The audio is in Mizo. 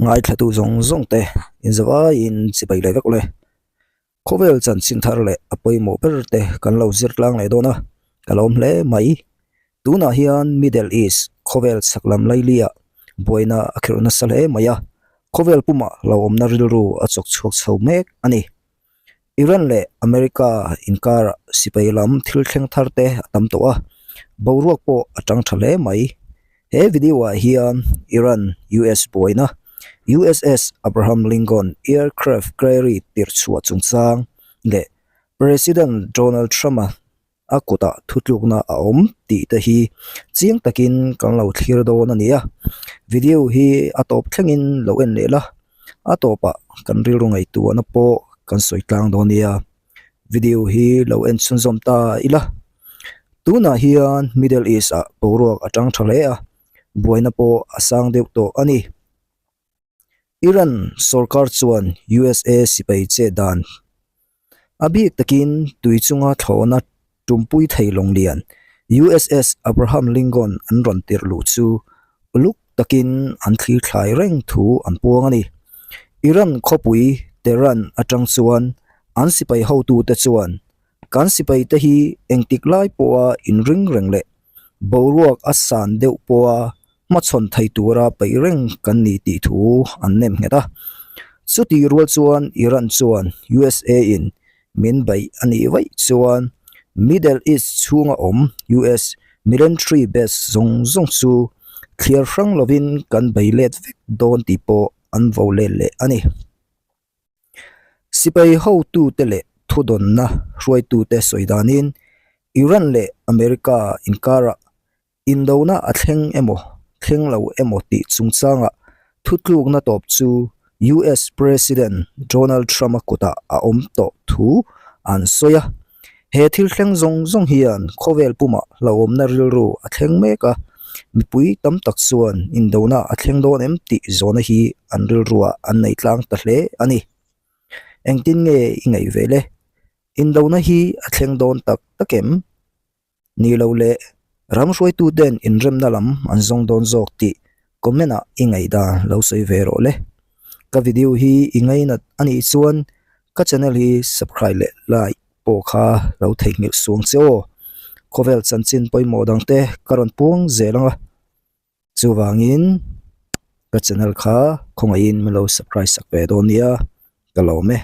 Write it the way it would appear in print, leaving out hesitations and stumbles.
Ngaithlatu zawng zawng te inzavaiin chibai leh vek le. Khawvel chanchin thar leh a pawimawh ber te kan lo zir tlang leh dawn a, ka lawm hle mai. Tunah hian Middle East khawvel chhak lam lailiah buaina a khirh nasa hle mai a, khawvel pumah hlauhawmna rilru a chawk chhuak chho mek a ni. Iran leh America inkarah sipai lam thil thleng thar te a tam tawh a, boruak pawh a tang tha hle mai. He video ah hian Iran US buaina USS Abraham Lincoln aircraft carrier tirh chhuah chungchang leh President Donald Trump-a a kutah thutlukna a awm tih te hi chiang takin kan lo thlir dawn a ni a video hi a tawp thlengin lo en leh la a tawpah kan rilru ngaihtuahna pawh kan sawi tlang dawn nia video hi lo en chhunzawm ta ila tunah hian middle east ah boruak a tang tha hle a buaina pawh a sang deuh tawh a ni. Iran sorkar chuan USA sipai che dan a bik takin tui chunga thlawhna tumpui thei lawng lian USS Abraham Lincoln an rawn tirh luh chu uluk takin an thlir thlai reng thu an puang a ni. Iran khawpui Tehran atang chuan an sipai hotute chuan Kan sipai te hi engtik lai pawha inring reng leh boruak a san deuh pawha hmachhawn thei tura peih reng kan ni tih thu an nem nghet a. Chutih rual chuan Iran chuan USA in min beih a nih vaih chuan Middle East chhunga awm US military base zawng zawng chu thliar hrang lovin kan bei let vek dawn tih pawh an vo let leh a ni. Sipai hotute leh thudawnna hruaitute sawi danin Iran leh America inkarah indona a thleng emaw thleng lo emaw tih chungchangah thutlukna tawp chu US President Donald Trump-a kutah a awm tawh thu an sawi a. He thil thleng zawng zawng hian khawvel pumah hlauhawmna rilru a thleng mek a, mipui tam tak chuan indona a thleng dawn em tih zawhna hi an rilruah an nei tlang ta hle a ni. Engtin nge i ngaih ve le? Indona hi a thleng dawn tak tak em? Ni lo le, ram hruaituten inremna lam an zawng dawn zawk tih comment ah i ngaihdan lo sawi ve rawh le. Ka video hi i ngainat a nih chuan ka channel hi subscribe leh like pawh kha lo theihnghilh suang che aw. Khawvel chanchin pawimawh dang te ka rawn puang zel ang a, chuvangin ka channel kha khawngaihin min lo subscribe sak ve dawn nia ka lawm e.